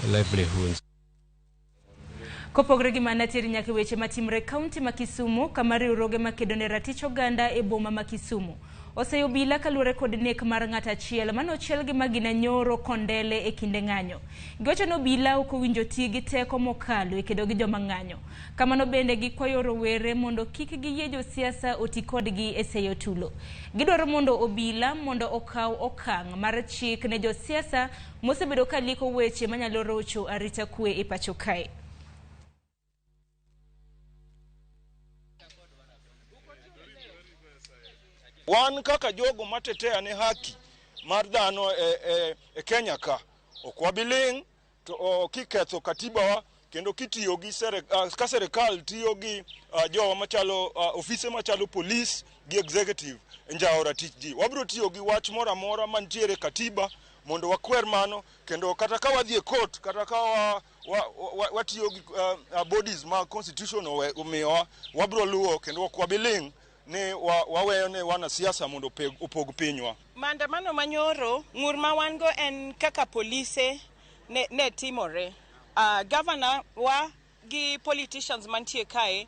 Livelihoods. Kopogore gi mano ateri nyaka e weche matimre e kaunti ma Kisumu kama riwruoge makedo ne ratich oganda e boma ma Kisumu oseyo obila kaluwore kod nek mar ng'at achiel mane ochiel gi magina nyoro Kondele e kinde ng'anyo. Giwacho ni obila ok owinjo ti gi teko mokalo e kedo gi joma ng'anyo. Kamano bende gikwayo rowere mondo kik giyie josiasa oti kodgi e seyo tulo. Gidwaro mondo obila mondo okaw okang' mar chik ne josiasa mosebedo ka liko weche manyalo rocho arita kwe e pacho kae. Wan kaka jogo matetea ne haki mar dhano e Kenya ka, ok wabi ling' to kiketho katiba wa kendo kitiyo gi ka serikal tiyo gi jowa machalo ofise machalo polis gi executive e njawo ratich ji. Wabiro tiyo gi wach moro amora mantiere e katiba mondo wakwer mano, kendo kata ka wadhi e court, kata ka watiyo gi bodies ma constitution omiyowa, wabiro luwo kendo ok wabi ling' ni waweyo ne wanasiasa mondo opog pinywa. Maandamano manyoro, ng'ur ma wan go en kaka polise ne timore. Governor wa gi politicians mantie kae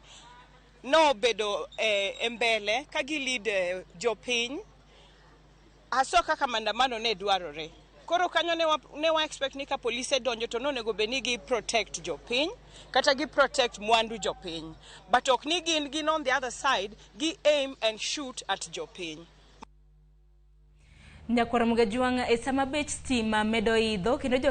nobedo e mbele ka gi lead jopiny aso kaka maandamano ne dwarore. Koro kanyo ne wa expect ni ka polise donjo to nonego bed ni gi protect jopiny kata gi protect mwandu jopiny, but ok ni gin on the other side gi aim and shoot at jopiny. Nyakwar Mugajwang' e sama bech stima medo idho kendo jo